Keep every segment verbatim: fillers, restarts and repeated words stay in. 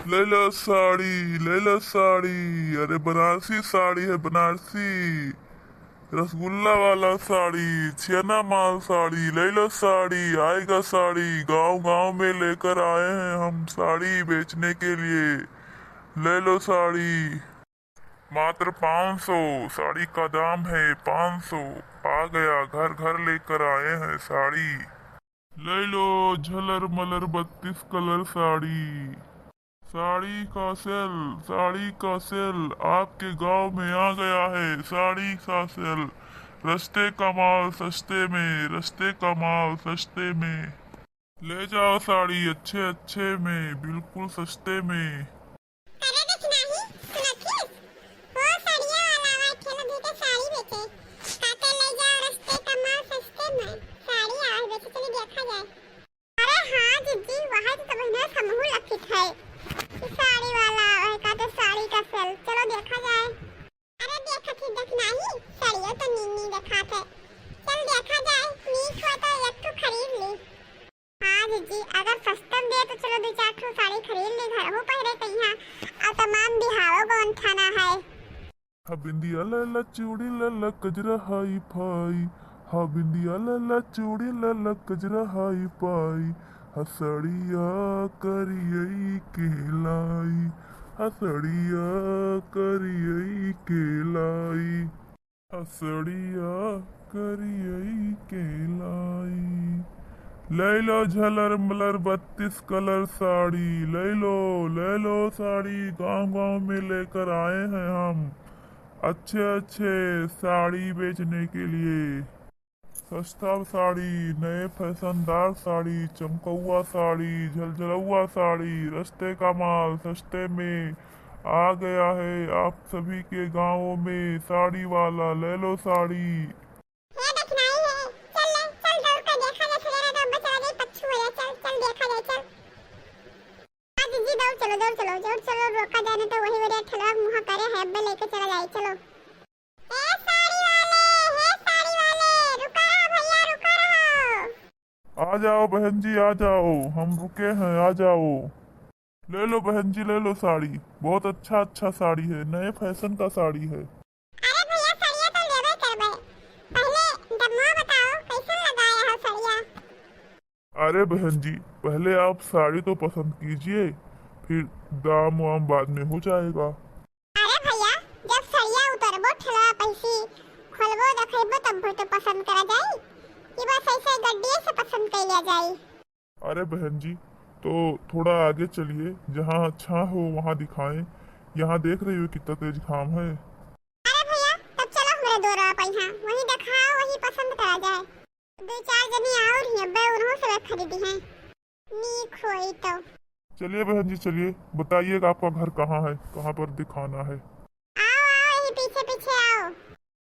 ले लो साड़ी, ले लो साड़ी, अरे बनारसी साड़ी है, बनारसी। रसगुल्ला वाला साड़ी, छेना माल साड़ी, ले लो साड़ी, आएगा साड़ी, गांव गांव में लेकर आए हैं हम साड़ी बेचने के लिए, ले लो साड़ी। मात्र पाँच सौ, साड़ी का दाम है पाँच सौ। आ गया, घर घर लेकर आए हैं साड़ी। ले लो झलर मलर बत्तीस कलर साड़ी। साड़ी का सेल, साड़ी का सेल आपके गांव में आ गया है। साड़ी का सेल, रस्ते का माल सस्ते में, रस्ते का माल सस्ते में। ले जाओ साड़ी अच्छे अच्छे में, बिल्कुल सस्ते में। अरे देखना ही, सुनत हिस? हो साड़िया वाला आवा ठेला धोके साड़ी बेचे। काते ले जाओ रस्ते का माल सस्ते में। साड़ी आवा बेचे, चली देखा जाए। अरे हाँ जिज्जी, वहाँ तो तब ना समूह लखित है। ई साड़ी वाला आवा, काते साड़ी का सेल। चलो देखा जाए। अरे देखत ही देखना ही, साड़िया तो नीक नीक देखात है। चल देखा जाए, नीक हो तो एक ठो खरीद ली। हाँ जिज्जी, अगर सस्ता में दे तो चलो दो चार ठो साड़ी खरीद ली, घरहू पहिरे कहिया, और तमाम बिहावो गौन थाना है। हा बिंदिया लैला चूड़ी लैला कजरा हाई फाई, हा बिंदिया लैला चूड़ी लैला कजरा हाई फाई, हा सड़िया करियई के लाई, हा सड़िया करियई के लाई। हसड़िया करियई के लाई। ले लो झलर मलर बत्तीस कलर साड़ी, ले लो, ले लो साड़ी, गांव गांव में लेकर आए हैं हम अच्छे अच्छे साड़ी बेचने के लिए। सस्ता साड़ी, नए फैशनदार साड़ी, चमकौआ साड़ी, झलझलौआ साड़ी, रस्ते का माल सस्ते में आ गया है आप सभी के गांवों में। साड़ी वाला ले लो साड़ी। हे दखिनाही है, चल ले, चल दौड़ के देखा जा, चले ना तो अब्बे चला जाई पच्छू वाला, चल, चल देखा जाए, चल। आ दीदी दौड़ चलो, दौड़ चलो, दौड़ चलो, रोका जाए ना तो वही वाला ठेलवा मुहा करे है, अब्बे लेके चला जाए, चलो। ए साड़ी वाले, हे साड़ी वाले, रुका रहो भैया, रुका रहो। आ जाओ बहन जी, आ जाओ, हम रुके हैं, आ जाओ। ले लो बहन जी, ले लो साड़ी, बहुत अच्छा अच्छा साड़ी है, नए फैशन का साड़ी है। अरे भैया, साड़िया तो लेबे करबे, पहले दमवा बताओ, कैसन लगाया है साड़िया? अरे बहन जी, पहले आप साड़ी तो पसंद कीजिए, फिर दाम वाम बाद में हो जाएगा। अरे भैया, जब सड़िया उतरबो ठेलवा पैसी खोलबो देखबो तब तो पसंद करा जाई, कि बस ऐसे गड्डिए से पसंद कइला जाई? अरे बहन जी, तो थोड़ा आगे चलिए, जहाँ छाँह हो वहाँ दिखाएं। यहाँ देख रही हो कितना तेज घाम है। अरे भैया, तब चलो हमरे दोरा पैहा, वहीं देखाओ, वहीं पसंद करा जाए। दो चार जनी और ही अब्बे, उन्हों से खरीदी हैं। नीक होई तो। चलिए बहन जी, चलिए, बताइएगा आपका घर कहाँ है, कहाँ पर दिखाना है। आओ, आओ, यही पीछे पीछे आओ।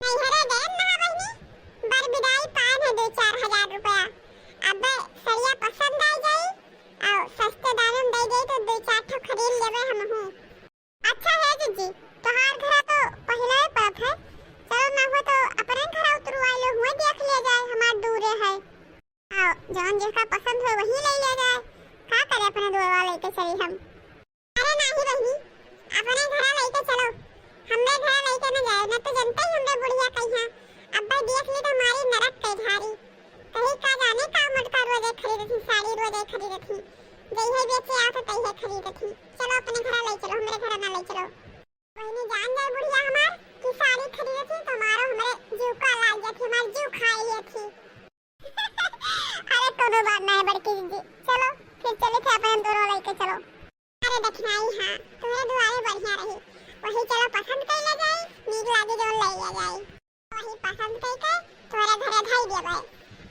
नैहरे गए ना बहनी, बर बिदाई पान है दो चार हजार रुपया। अब्बे सड़िया पसंद आ जाई, और सस्ते दाम में दे जाई तो दो चार ठो खरीद लेबे हमहू। अच्छा है जिज्जी, तोहार घरा तो पहिले ही पड़त है। चलो ना हो तो अपने घरा उतरवाई लो, हुए देख लिया जाए, हमार दूरे है। आओ, जौन जेका पसंद हो वही ले लिया जाए। का करे अपने दूरवा लेके चली हम? अरे नाही बहिनी, अपने घरा लेके चलो, हमरे घरा लेके न जाए, न तो जनते ही हमरे बुढ़िया कहिया, अब्बे देख ली तो हमारी नरक के झारी। कहीं का जाने का मटका रोजे खरीदत ही, साड़ी रोजे खरीदत ही, जइहे बेचे आओ तो तइहे खरीदत ही। चलो अपने घरा ले चलो, हमरे घरा ना ले चलो। बहिनी जान जाए बुढ़िया हमार कि साड़ी खरीदत ही तो मारो हमरे जीव का लाग जात ही, हमार जीव खाए लियत ही। अरे कोनो बात ना है बड़की दीदी, चलो फिर चले थे अपने दोनों लेके चलो। अरे दखिनाही हाँ, तुम्हें दुआरे बढ़िया रही, वही चलो पसंद कर ले जाए, नीक लागे जौन ले ले जाए। वही पसंद कइके तोहरे घरे धई देबे।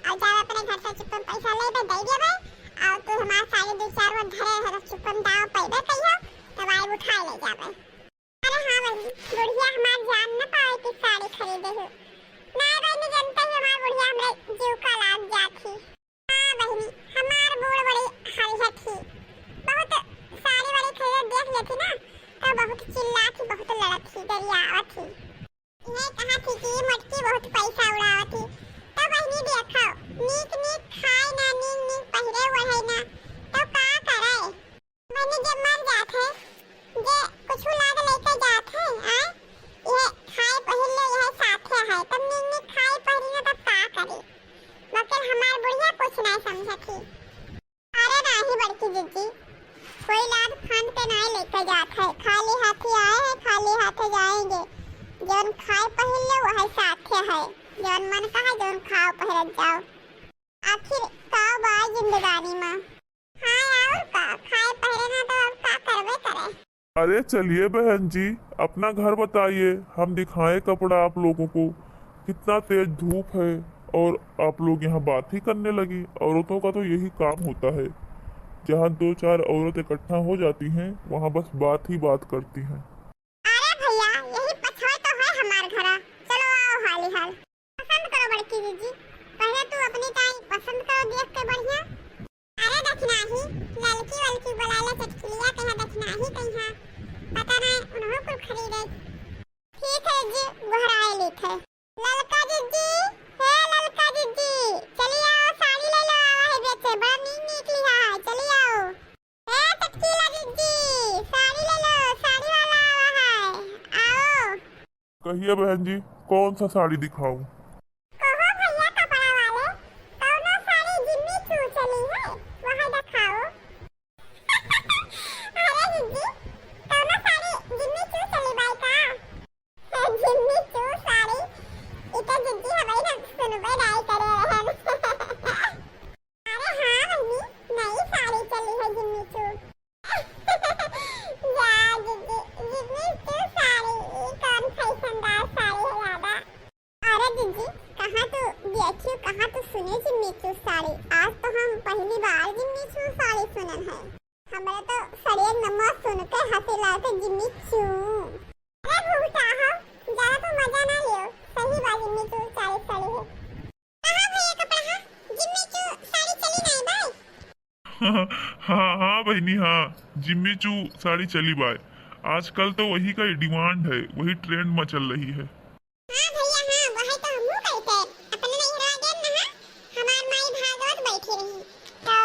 और जब अपने घर से चुप्पन पैसा लेबे, दे देबे। और तू हमार साड़ी दो चार गो धरे रहे, तो चुप्पन दाव पैबे कहियो, तब आए उठाए ले जाबे। अरे हाँ बहिनी, बुढ़िया हमार जान न पावे कि साड़ी खरीदे हो। ना बहिनी, जनते ही हमार बुढ़िया हमरे जीव का लाग जात ही। हाँ बहिनी, हमार बूढ़ बड़ी हरिहत ही। बहुत साड़ी वाड़ी खरीदे देख लेती ना, तो बहुत चिल्लात ही, बहुत लड़त ही, गरियावत ही। ये कहा थी कि मोटकी बहुत पैसा उड़ावत ही। तो बहिनी देखो, नीक नीक खाए ना, नीक नीक पहिरे ओढ़े ना, तो का करे? माने जे मर जात है, जे कुछु लाग लेके जात है, आय, यह खाए पहिर ले, यह साथे है, तब नीक नीक खाए पहिरी ना, तब का करी? मगर हमार बुढ़िया कुछ नहीं समझत ही। अरे नाही बड़की जिज्जी, कोई लाद फांद के नाही लेके जात है, खाली हाथी आए हैं, खाली हाथे जाएंगे। जौन खाए पहिर ले, वह साथे है, जौन मन का है, जौन खाओ पहिरत जाओ। आखिर का बा जिंदगानी में? हाँ, और का, खाए पहिरे ना तो अब का करबे करे। अरे चलिए बहन जी, अपना घर बताइए, हम दिखाएं कपड़ा आप लोगों को। कितना तेज धूप है और आप लोग यहाँ बात ही करने लगी। औरतों का तो यही काम होता है, जहाँ दो चार औरत इकट्ठा हो जाती हैं, वहाँ बस बात ही बात करती हैं। अरे भैया, यही पछवा तो है हमार घरा। चलो आओ हाली हाल। पसंद करो बड़की जिज्जी, पहले तू अपनी ताई पसंद करो देख के बढ़िया। अरे दखिनाही, ललकी वलकी बोलाइला चटकिलिया कहिया दखिनाही कहिया, पता नहीं उन्हों कुल खरीदे। ठीक है जी, गोहराए लेत है। ललका जिज्जी, हे ललका जिज्जी, चली आओ, साड़ी ले लो, आवा है बेचे, बड़ा नीक नीक लिहा है, चली आओ। ए चटकीला जिज्जी, साड़ी ले लो, साड़ी वाला आवा है, आओ। कहिए बहन जी, कौन सा साड़ी दिखाऊं? कहो भैया कपड़ा वाले, कौनो साड़ी जिम्मी चू चली है, वह दिखाओ। अरे जिज्जी, कौनो साड़ी जिम्मी चू चली बाई का? जिम्मी चू साड़ी, इ तो जिज्जी हमारी ना सुनबे नहीं करे रहन। अरे हाँ बहनी, नई साड़ी चली है जिम्मी चू। जा जिज्जी, जिम्मी चू साड़ी, ई कौन फैशनदार साड़ी है दादा? अरे जिज्जी, कहाँ तू देखियो, कहाँ तू सुने जिम्मी चू साड़ी? आज तो हम पहली बार जिम्मी चू साड़ी सुनन है। हमरा तो साड़ी एक नंबर सुन के हंसी लागे जिम्मी चू। अरे भूखा हो, ज्यादा तो मजा ना लियो, सही बात जिम्मी चू साड़ी साड़ी है। कहाँ भैया कपड़ा है? जिम्मी चू साड़ी चली नहीं बाय? हाँ, हाँ बहनी, हाँ, जिम्मी चू साड़ी चली बाय। आजकल तो वही का डिमांड है, वही ट्रेंड में चल रही है। हाँ भैया, हाँ, वही तो हमहू कही थे। अपने नहीं रह गए ना, हमार माई भागवत बैठी रही, तो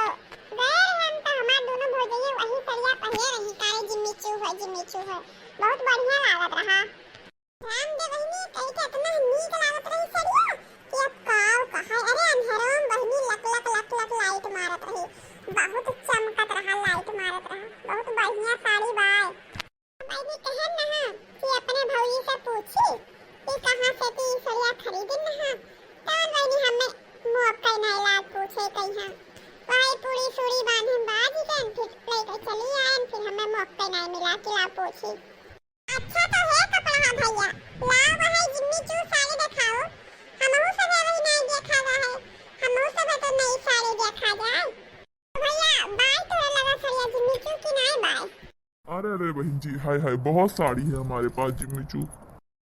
गए हम तो हमार दोनों भौजइया वही सड़िया पहिरे रही, काहे जिम्मी चू है, जिम्मी चू है, बहुत बढ़िया लागत रहा। राम दे बहिनी, कही के इतना नीक लागत रही सड़िया कि अब काव कहाय। अरे अंधेरो में बहिनी लक लक लक लक लाइट मारत रही, बहुत चमकत रहा, लाइट मारत रहा, बहुत बढ़िया साड़ी बाय। बहिनी कहे ना कि अपने भौजी से पूछी कि कहाँ से ती सड़िया खरीदिन ना, तब बहिनी हमें मौका नहीं लाग पूछे कहीं। वही पूरी सूरी बांधन बाजी के फिर लेके चली आयन, फिर हमें मौका नहीं मिला कि ला पूछी। अच्छा तो है कपड़ा भैया, लाओ वही जिम्मी चू साड़ी दिखाओ, हमहू सब वही नहीं देखा रहा है, हमहू सब तो नई साड़ी देखा जाए। तो भैया, बाय तोरे लगा सड़िया जिम्मी चू की नहीं बाय? अरे, अरे बहन जी, हाय, हाय, बहुत साड़ी है हमारे पास जिम्मी चू।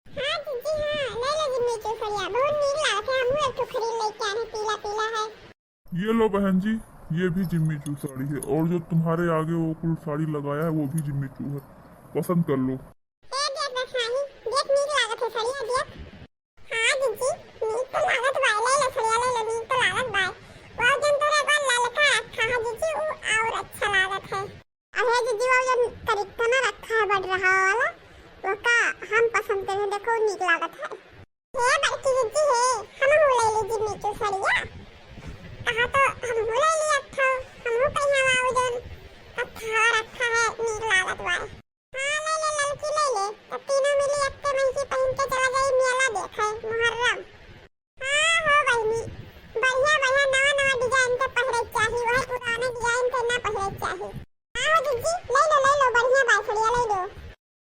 हाँ जिज्जी, हाँ, ले लो जिम्मी चू सड़िया, बहुत नीक लागत है, हमहू एक ठो खरीद लेके आए हैं, पीला पीला है। ये लो बहन जी, ये भी जिम्मी चू साड़ी है, और जो तुम्हारे आगे वो कुल साड़ी लगाया है, वो भी जिम्मी चू है, पसंद कर लो। ए देख, देख, हाँ, देख, नीक लागत है सड़िया, देख। हाँ जिज्जी, नीक तो लागत बा, ले लो सड़िया, ले लो, नीक तो लागत बा। वो जन तोरे बा ललका रखा है जिज्जी, उ और अच्छा लागत है। अरे जिज्जी, वो जन करिकना रखा है बड़ रहा वाला, वो का हम पसंद करें, देखो नीक लागत है। हे बड़की जिज्जी हे, हम हो ले ली जिम्मी चू सड़िया। कहा तो हम हो ले ली अट्ठो, हम हो कहीं हवा वो जन अट्ठा रखा है, नीक लागत बा। हाँ, ले ले ललकी, ले ले। तब तीनों मिली एक्के महकी पहिन के चला जाई मेला देखे, मुहर्रम। हाँ हो बहिनी, बढ़िया बढ़िया नवा नवा डिजाइन के पहिरे के चाही, वह पुराने डिजाइन के ना पहिरे के चाही। हाँ हो जिज्जी, ले लो, ले लो, बढ़िया बाय सड़िया, ले लो।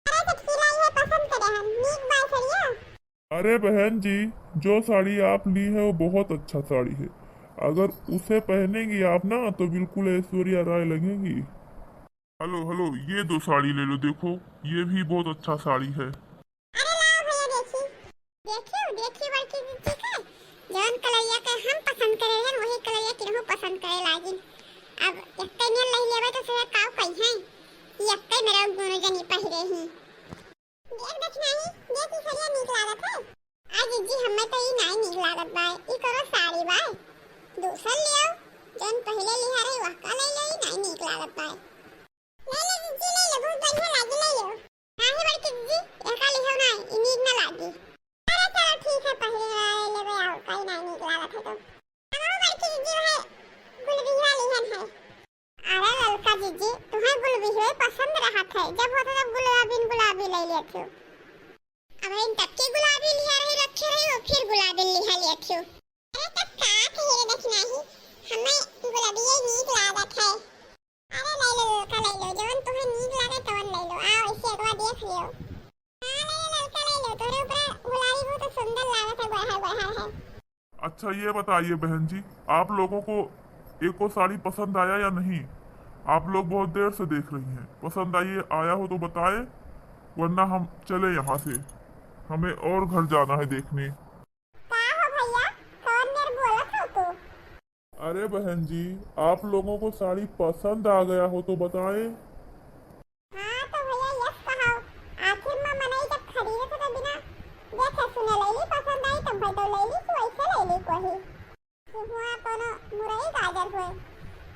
अरे चटकीला, ये पसंद करे हम, नीक बाय सड़िया। अरे बहन जी, जो साड़ी आप ली है वो बहुत अच्छा साड़ी है, अगर उसे पहनेंगी आप ना तो बिल्कुल ऐश्वर्या राय लगेंगी। हेलो, हेलो, ये दो साड़ी ले लो, देखो, ये भी बहुत अच्छा साड़ी है। अरे लाओ भैया, देखी, देखियो, देखी बड़की जिज्जी के, जौन कलैया के हम पसंद करे हैं, वही कलैया किनहु पसंद करे लागिन। अब एक्के में ले लेवे तो सहे काव कही हैं, कि एक्के में रहो दोनों जनी पहिरे ही। देख दखिनाही, देख ई सड़िया नीक लागत है। आ जिज्जी, हमें तो ई नाई नीक लागत बाय, ई करो साड़ी बाय, दूसर ले आओ, जौन पहले लिहा रही वह का ले लो, ई नाई नीक लागत बाय। ले ले जीजी, ले ले, बहुत बढ़िया लागी, ले ले। नाही बड़की जीजी, एका लिहो ना, ई नीक ना लागी। अरे चलो ठीक है, पहले वाला ले लेबे, आओ, काई ना नीक लागत है तो। हमहू बड़की जीजी वहे गुलबिहवा लिहन है। अरे ललका जीजी, तुम्हें गुलबिहवे पसंद रहत है, जब होता तब गुलाबिन गुलाबी ले लेत हो। अब इन तब के गुलाबी लिहा रही, रखे रही, वो फिर गुलाबिन लिहा लेत हो। अरे तब का कही रे दखिनाही, हमें गुलाबिये नीक लागत है। अरे ले लो ललका, ले लो, जवन तुम्हें नीक लागे तवन ले लो। आओ इसे एक बार देख लियो। हाँ ले लो ललका, ले लो, तोरे ऊपर गुलाबी बहुत सुंदर लागत है, गोरहर गोरहर है। अच्छा ये बताइए बहन जी, आप लोगों को एको साड़ी पसंद आया या नहीं? आप लोग बहुत देर से देख रही हैं, पसंद आइए, आया हो तो बताएं, वरना हम चले यहाँ से, हमें और घर जाना है देखने। का हो भैया, कौन मेर बोलत हो तू? अरे बहन जी, आप लोगों को साड़ी पसंद आ गया हो तो बताएं। हाँ तो भैया यस कहा, आखिर में मनई जब खरीदे थे तो बिना देखे सुने ले ली, पसंद आई तब भाई तो ले ली, कि वैसे ले ली कोई। कि हुआ कोनो मुरई गाजर हुए,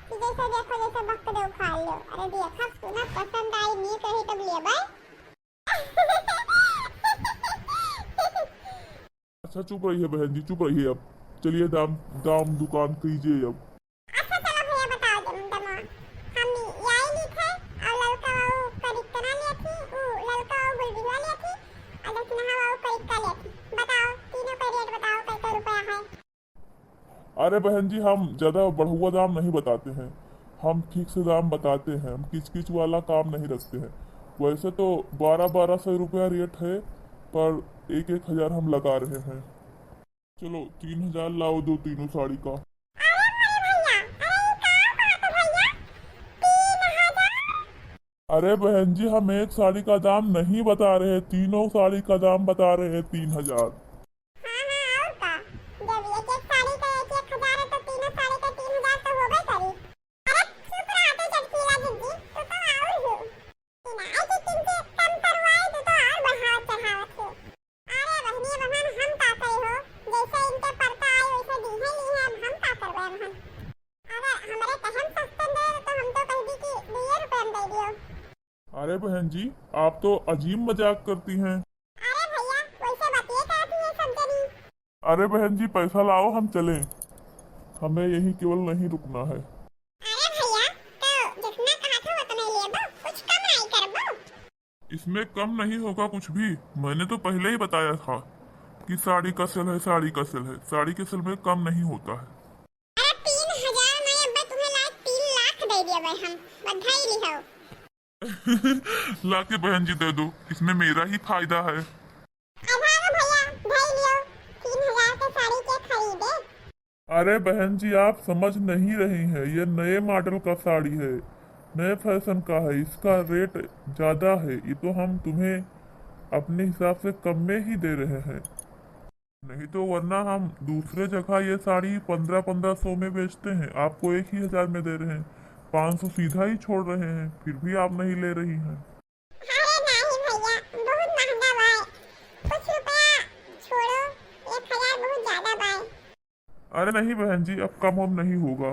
कि जैसे देखो जैसे बक दे उखाड़ लो। अरे देखा सुना पसंद आई नीक रही तब लेबै। अच्छा चुप रहिए बहन जी, चुप रहिए। अब चलिए दाम, दाम दुकान कीजिए अब। अच्छा चलो भैया बताओ दम, दमवा। हम यही ली थे और ललका वाऊ करिक्का ना ली थी, ऊ ललका वाऊ गुलबिहवा ली थी और दक्षिणहा वाऊ करिक्का ली थी। बताओ तीनों का रेट बताओ, कै कै रुपया है? अरे बहन जी, हम ज़्यादा बढ़ुआ दाम नहीं बताते हैं, हम फिक्स दाम बताते हैं, हम किच किच वाला काम नहीं रखते हैं। वैसे तो बारह बारह सौ रुपया रेट है, पर एक एक हज़ार हम लगा रहे हैं। चलो तीन हज़ार लाओ दो तीनों साड़ी का। अरे भैया, अरे ये का बात है भैया? तीन हज़ार? अरे बहन जी, हम एक साड़ी का दाम नहीं बता रहे, तीनों साड़ी का दाम बता रहे हैं, तीन हज़ार। हाँ, हाँ, और का? जब एक एक साड़ी का एक एक हज़ार है तो तीनों साड़ी का तीन हज़ार तो होबे करी। अरे चुप रहा तो चटकीला जिज्जी, तू तो और हो। बिना ऐसे तुमसे कम करवाए तो, तो और बढ़ावत चढ़ावत हो। अरे बहनी बहन हम का करे हो, जैसे इनके परता आए वैसे दीहे लीहे, अब हम का करबे बहन। अगर हमरे कहन सस्ते दे तो हम तो कह दी कि दुइये रुपये में दे दियो। अरे बहन जी, आप तो अजीब मजाक करती हैं। अरे भैया, वैसे बतिये करती है सब जनी। अरे बहन जी, पैसा लाओ, हम चलें, हमें यहीं केवल नहीं रुकना है। अरे भैया, तो जितना कहा था उतना लेबो, कुछ कम नहीं करबो। इसमें कम नहीं होगा कुछ भी, मैंने तो पहले ही बताया था कि साड़ी का सेल है, साड़ी का सेल है, साड़ी के सेल में कम नहीं होता है। अरे तीन हज़ार नहीं, अब तुम्हें लायक तीन लाख दे दिया भाई हम, बधाई लिहो। लाके बहन जी दे दो, इसमें मेरा ही फायदा है। अरे भैया, धई लियो, तीन हज़ार के साड़ी के खरीदे। अरे बहन जी, आप समझ नहीं रही हैं, ये नए मॉडल का साड़ी है, नए फैशन का है, इसका रेट ज़्यादा है, ये तो हम तुम्हें अपने हिसाब से कम में ही दे रहे हैं। नहीं तो वरना हम दूसरे जगह ये साड़ी पन्द्रह पन्द्रह सौ में बेचते हैं, आपको एक ही हज़ार में दे रहे हैं, पाँच सौ सीधा ही छोड़ रहे हैं, फिर भी आप नहीं ले रही हैं। अरे नहीं भैया, बहुत महंगा बाय, कुछ रुपया छोड़ो, एक हज़ार बहुत ज्यादा बाय। अरे नहीं बहन जी, अब कम वम नहीं होगा।